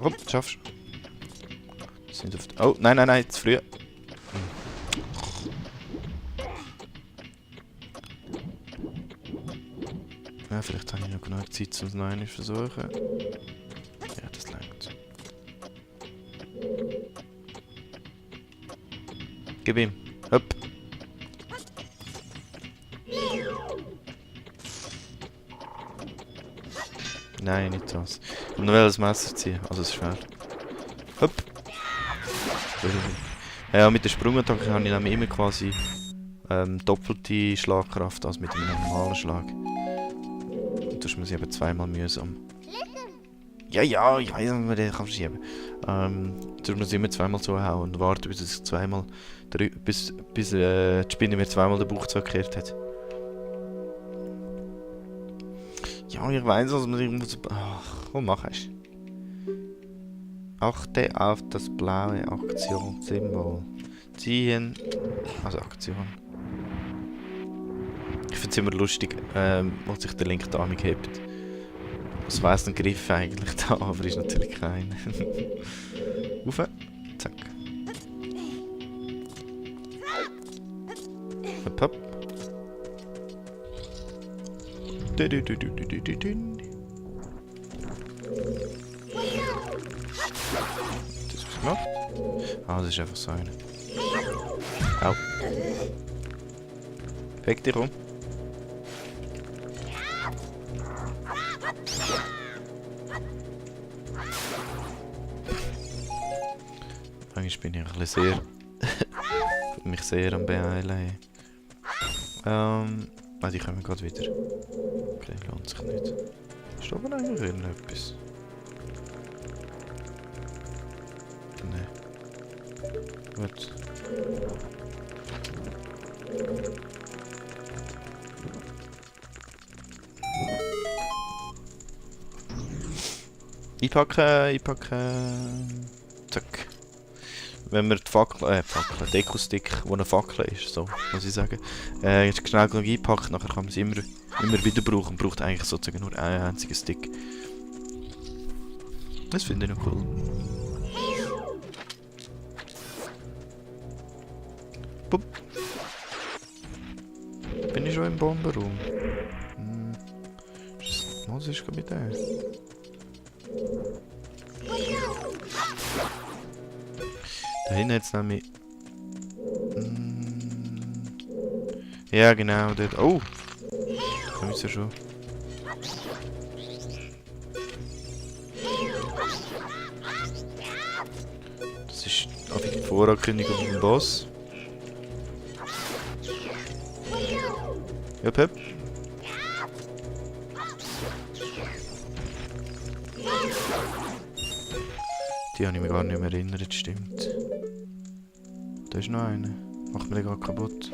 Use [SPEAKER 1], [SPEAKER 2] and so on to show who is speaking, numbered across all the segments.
[SPEAKER 1] Komm, schaffst du. Oh, nein, nein, nein, zu früh. Ja, vielleicht habe ich noch genug Zeit, um es noch einmal zu versuchen. Ja, das reicht. Gib ihm. Hopp. Nein, nicht das. Ich will das Messer ziehen, also das Schwert. Hopp. Ja, mit der Sprungattacke habe ich nämlich immer quasi doppelte Schlagkraft als mit einem normalen Schlag. Und das muss ich eben zweimal mühsam. Ja, ich weiß, wie man den kann verschieben. Das muss ich immer zweimal zuhauen und warten, bis es zweimal bis die Spinne mir zweimal den Bauch zugekehrt hat. Ja, ich weiß, was man irgendwo so. Ach, komm, mach es. Achte auf das blaue Aktionssymbol. Ziehen. Also Aktion. Ich finde es immer lustig, wo sich der linke Arm hebt. Was weiss ein Griff eigentlich da, aber ist natürlich kein. Rauf. Zack. Hopp, hopp. Du. Das was gemacht? Ah, das ist einfach so eine. Au. Weg dich rum. Eigentlich bin ich ein bisschen sehr. mich sehr am Beeilen. Die kommen gerade wieder. Okay, lohnt sich nicht. Ist da aber eigentlich irgendetwas? Nein. Gut. Einpacken. Zack. Wenn wir die Fackel, Dekostick, wo eine Fackel ist, so muss ich sagen, ist schnell genug einpackt, nachher kann man sie immer wieder brauchen und braucht eigentlich sozusagen nur einen einzigen Stick. Das finde ich noch cool. Bup. Bin ich schon im Bombenraum? Was ist gerade mit der? Da hinten jetzt nämlich. Ja, genau, dort. Oh! Da kommen wir ja schon. Das ist die Vorankündigung vom Boss. Hopp. Die habe ich mir gar nicht mehr erinnert, stimmt. Da ist noch einer. Macht mir den gerade kaputt.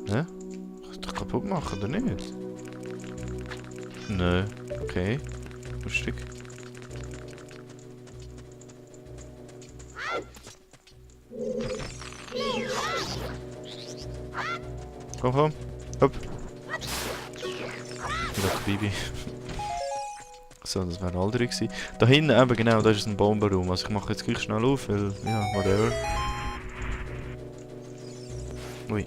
[SPEAKER 1] Hä? Kann ich doch kaputt machen, oder nicht? Nö. Okay. Lustig. Komm. Hopp. Bibi. So, das wäre ein anderer gewesen. Da hinten eben, genau, da ist ein Bombenraum. Also ich mache jetzt gleich schnell auf, weil, ja, whatever. Ui.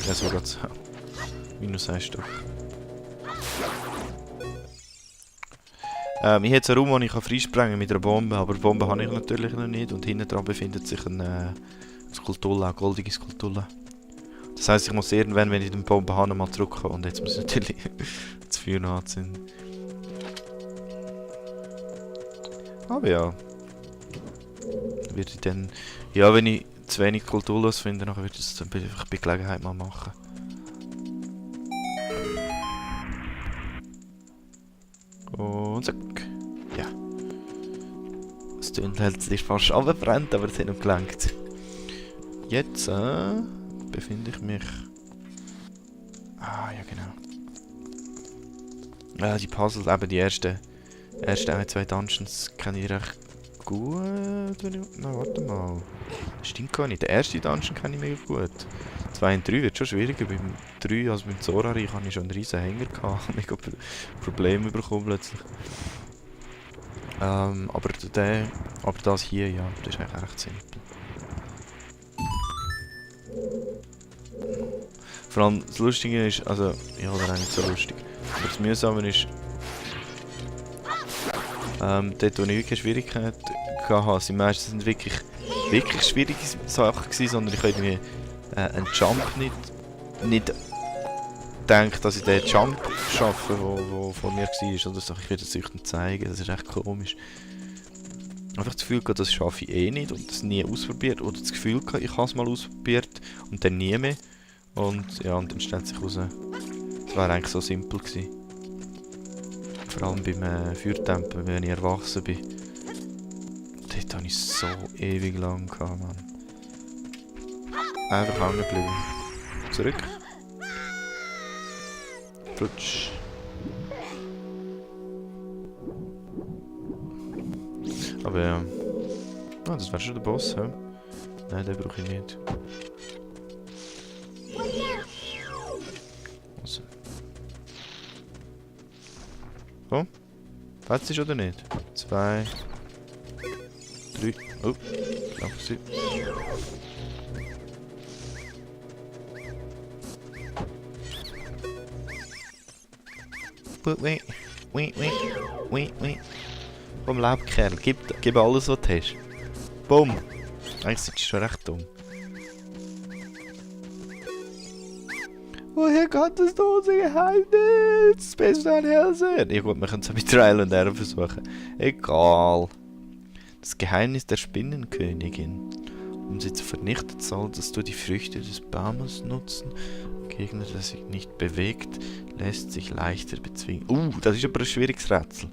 [SPEAKER 1] Ja, so geht's. Minus 1 Stück. Ich habe jetzt einen Raum, wo ich freisprengen mit einer Bombe, aber Bombe habe ich natürlich noch nicht. Und hinten dran befindet sich eine Skulptulle, eine goldige Skulptulle. Das heisst, ich muss irgendwann, wenn ich den Bomben habe, mal zurückkommen. Und jetzt muss ich natürlich das Feuer noch anzünden. Aber ja. Würde ich dann... Ja, wenn ich zu wenig Kulturlos finde, dann würde ich das dann einfach bei Gelegenheit mal machen. Und zack. Ja. Das tönt halt fast runtergebrannt, aber es hat noch gelangt. Jetzt befinde ich mich... Ah, ja genau. Ja, die Puzzles, eben die ersten 1-2 Dungeons kenne ich recht gut. Na, warte mal. Stimmt gar nicht. Den ersten Dungeon kenne ich mega gut. 2 und 3 wird schon schwieriger. Beim 3, also beim Zora-Reich, hatte ich schon einen riesen Hänger gehabt. Mega Probleme bekommen plötzlich. Aber das hier, ja, das ist eigentlich recht simpel. Vor allem das Lustige ist, also, ja, oder auch nicht so lustig. Aber das Mühsame ist, dort wo ich wirklich Schwierigkeiten hatte, sind meistens nicht wirklich schwierige Sachen gewesen, sondern ich habe irgendwie einen Jump nicht gedacht, dass ich den Jump schaffe, der vor mir war. Oder so. Ich will das euch nicht zeigen, das ist echt komisch. Einfach das Gefühl gehabt, das schaffe ich eh nicht und das nie ausprobiert. Oder das Gefühl gehabt, ich habe es mal ausprobiert und dann nie mehr. Und ja, und dann stellt sich raus, es war eigentlich so simpel gewesen. Vor allem beim Feuertempel, wenn ich erwachsen bin. Dort habe ich so ewig lang gehabt, Mann. Einfach hängen geblieben. Zurück. Flutsch. Aber ja. Ah, das wäre schon der Boss, hä? Nein, den brauche ich nicht. Also. Komm. Fetzt ist oder nicht? 2. 3. Oh, knapp gewesen. Wait. Komm, Laubkerl, gib alles, was du hast. Bumm. Eigentlich sind sie schon recht dumm. Woher kommt das große Geheimnis? Bist du ein Hellseher? Ja gut, wir können es mit Trial and Error versuchen. Egal. Das Geheimnis der Spinnenkönigin. Um sie zu vernichten, solltest du die Früchte des Baumes nutzen. Ein Gegner, der sich nicht bewegt, lässt sich leichter bezwingen. Das ist aber ein schwieriges Rätsel.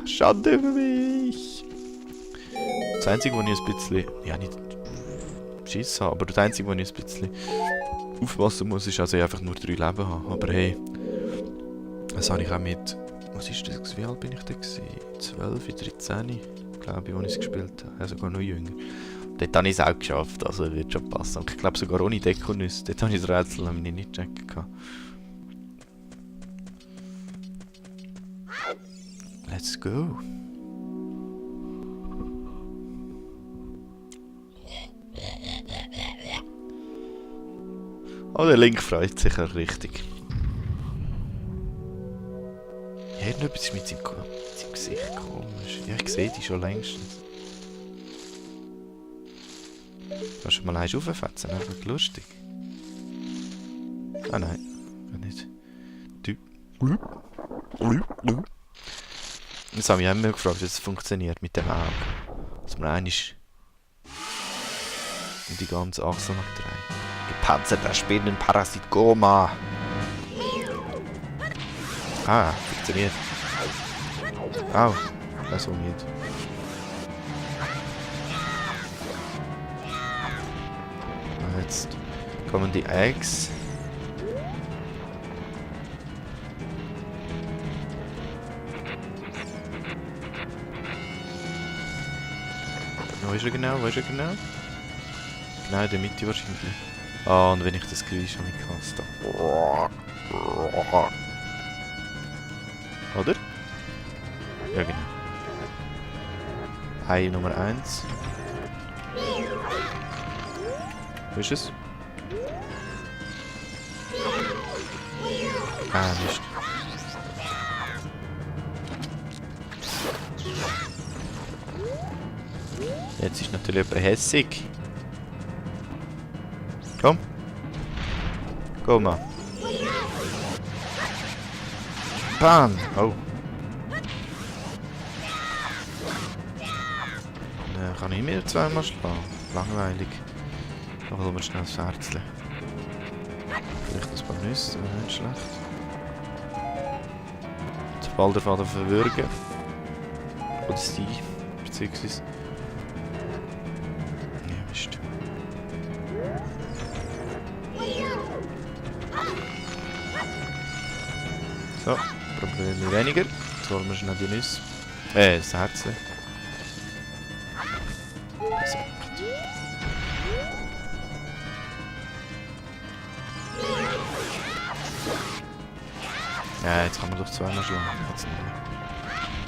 [SPEAKER 1] Schande über mich. Das Einzige, wo ich ein bisschen... Ja, nicht Schiss habe, aber das Einzige, wo ich ein bisschen aufpassen muss, ist, also ich einfach nur 3 Leben haben. Aber hey, das habe ich auch mit... Was ist das? Wie alt bin ich da gewesen? 12, 13, glaube ich, als ich es gespielt habe. Ja, sogar noch jünger. Dort habe ich es auch geschafft, also wird schon passen. Und ich glaube sogar ohne Dekonüsse. Dort habe ich das Rätsel nicht checken können. Let's go. Oh, der Link freut sich auch richtig. Ja, irgendetwas ist mit seinem Gesicht komisch. Ja, ich sehe die schon längstens. Kannst du mal eins auffetzen? Einfach lustig. Ah nein, nicht. Jetzt habe ich auch immer gefragt, wie es funktioniert mit dem Auge. Dass man einmal in die ganze Achse noch dreht. Gepanzerter Spinnenparasit Goma. Ah, funktioniert. Au, das auch nicht. Jetzt kommen die Eggs. Wo ist er genau? Wo ist er genau? Genau in der Mitte wahrscheinlich. Ah, und wenn ich das Geräusch nicht hasse. Oder? Ja, genau. Ei Nummer 1. Wo ist es? Ah, nicht. Jetzt ist natürlich jemand hässig. Komm. Komm mal. Bam! Oh. Dann kann ich mir 2-mal schlagen. Langweilig. Da holen wir schnell das Herzchen. Vielleicht ein paar Nüsse, wäre nicht schlecht. Den Balderfaden verwürgen. Oder sie. Beziehungsweise. Ja, Mist. So, Probleme weniger. Jetzt holen wir schnell die Nüsse. Das Herzchen. Ja, jetzt kann man doch zweimal schlagen.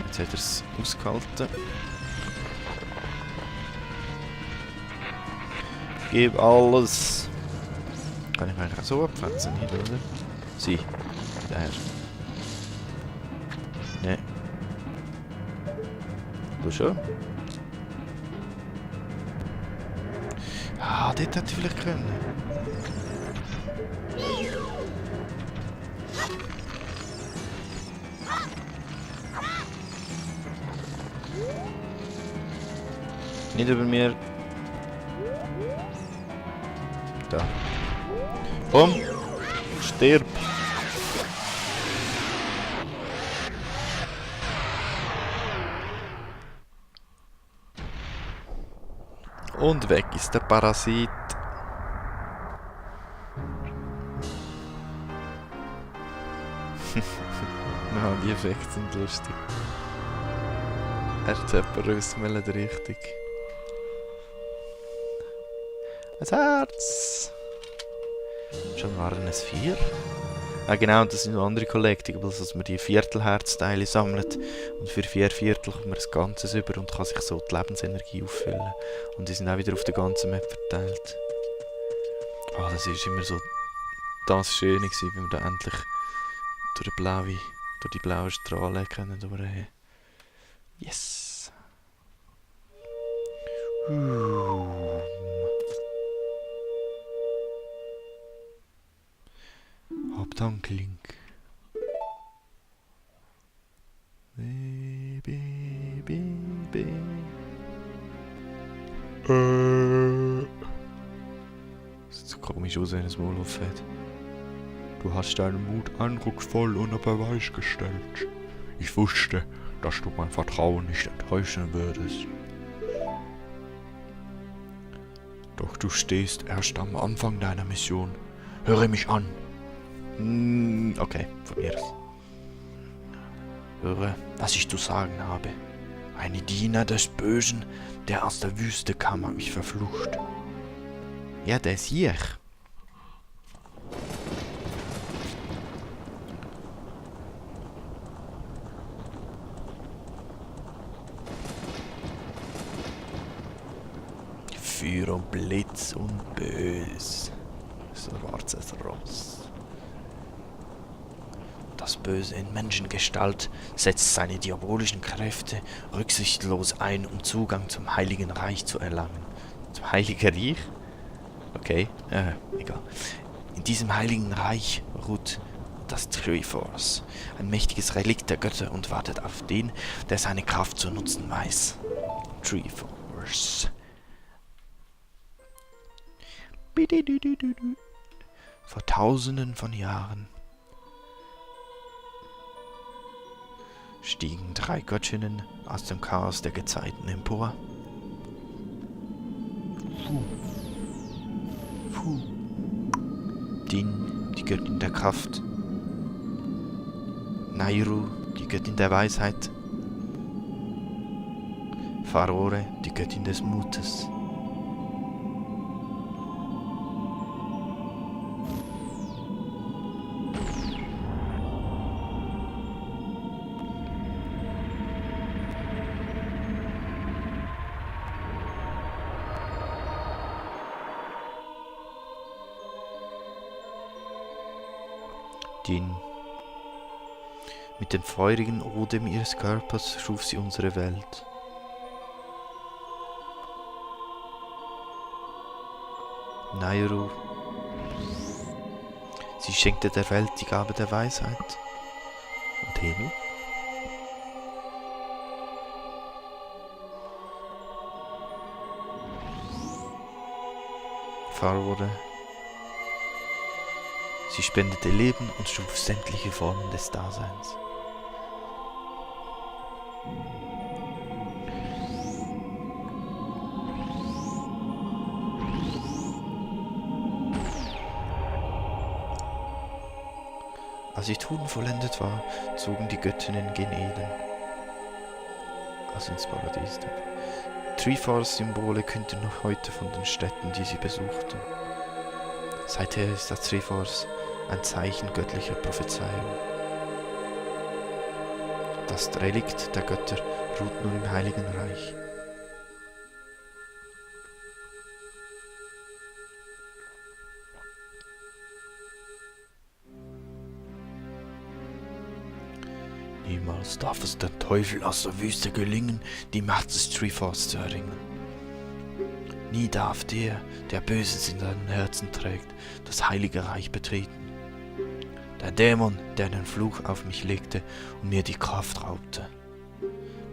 [SPEAKER 1] Jetzt hat er es ausgehalten. Gib alles. Kann ich mich eigentlich auch so abfetzen, nicht, oder? Sie. Der. Ne. Du schon? Ah, dort hätte ich vielleicht können. Nicht über mir. Da. Komm! Stirb! Und weg ist der Parasit. Ja, die Effekte sind lustig. Er hat jemand rausgemeldet, richtig. Ein Herz! Schon waren es 4? Ah genau, und das sind noch andere Collectibles, dass man die Viertelherzteile sammelt und für 4 Viertel kommt man das Ganze über und kann sich so die Lebensenergie auffüllen. Und die sind auch wieder auf der ganzen Map verteilt. Ah, das ist immer so das Schöne gewesen, wenn wir da endlich durch die blauen Strahlen können durchgehen. Yes! Hab Dank, Link. Das sieht komisch aus, wenn es Maul auffällt. Du hast deinen Mut eindrucksvoll unter Beweis gestellt. Ich wusste, dass du mein Vertrauen nicht enttäuschen würdest. Doch du stehst erst am Anfang deiner Mission. Höre mich an. Okay, von mir aus. Höre, was ich zu sagen habe. Ein Diener des Bösen, der aus der Wüste kam, hat mich verflucht. Ja, der ist hier. Feuer und Blitz und Bös. Schwarzes Ross. Das Böse in Menschengestalt setzt seine diabolischen Kräfte rücksichtslos ein, um Zugang zum Heiligen Reich zu erlangen. Zum Heiligen Reich? Okay, egal. In diesem Heiligen Reich ruht das Triforce, ein mächtiges Relikt der Götter und wartet auf den, der seine Kraft zu nutzen weiß. Triforce. Vor Tausenden von Jahren stiegen 3 Göttinnen aus dem Chaos der Gezeiten empor. Din, die Göttin der Kraft. Nayru, die Göttin der Weisheit. Farore, die Göttin des Mutes. Mit dem feurigen Odem ihres Körpers schuf sie unsere Welt. Nayru. Sie schenkte der Welt die Gabe der Weisheit. Und Helu? Farore. Sie spendete Leben und schuf sämtliche Formen des Daseins. Als ihr Tun vollendet war, zogen die Göttinnen gen Eden, also ins Paradies. Triforce-Symbole künden noch heute von den Städten, die sie besuchten. Seither ist das Triforce ein Zeichen göttlicher Prophezeiung. Das Relikt der Götter ruht nur im Heiligen Reich. Niemals darf es dem Teufel aus der Wüste gelingen, die Macht des Triforce zu erringen. Nie darf der Böses in seinem Herzen trägt, das Heilige Reich betreten. Der Dämon, der den Fluch auf mich legte und mir die Kraft raubte.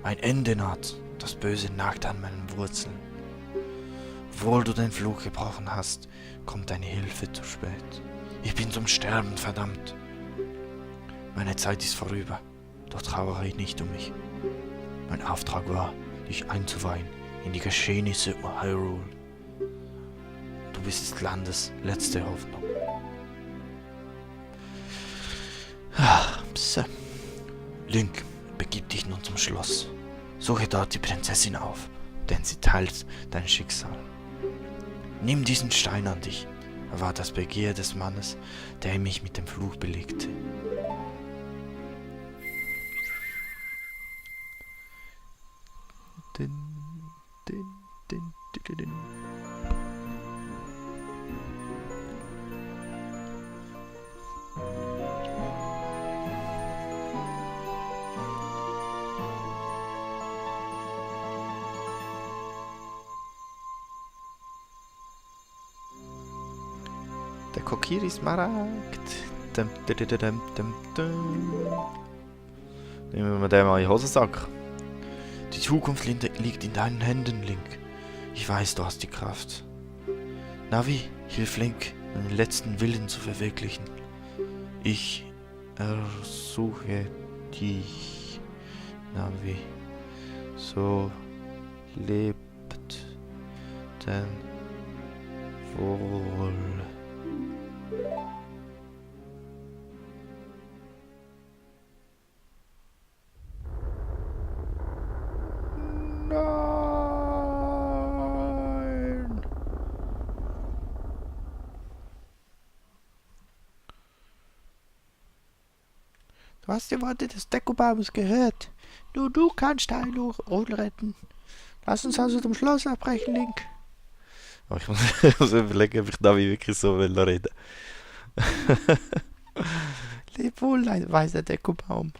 [SPEAKER 1] Mein Ende naht, das Böse nagt an meinen Wurzeln. Obwohl du den Fluch gebrochen hast, kommt deine Hilfe zu spät. Ich bin zum Sterben verdammt. Meine Zeit ist vorüber, doch trauere ich nicht um mich. Mein Auftrag war, dich einzuweihen in die Geschehnisse um Hyrule. Du bist des Landes letzte Hoffnung. So. Link, begib dich nun zum Schloss. Suche dort die Prinzessin auf, denn sie teilt dein Schicksal. Nimm diesen Stein an dich. Er war das Begehr des Mannes, der mich mit dem Fluch belegte. Din, din, din, din, din. Der Kokiri Smaragd. Nehmen wir den mal in den Hosensack. Die Zukunft liegt in deinen Händen, Link. Ich weiß, du hast die Kraft. Navi, hilf Link, den letzten Willen zu verwirklichen. Ich ersuche dich, Navi. So lebt denn wohl. Nein! Du hast die Worte des Dekobaums gehört. Nur du kannst Hyrule retten. Lass uns also zum Schloss abbrechen, Link. Oh, ich muss überlegen, ob ich Navi wirklich so reden will. Leb wohl, weiser Dekobaum.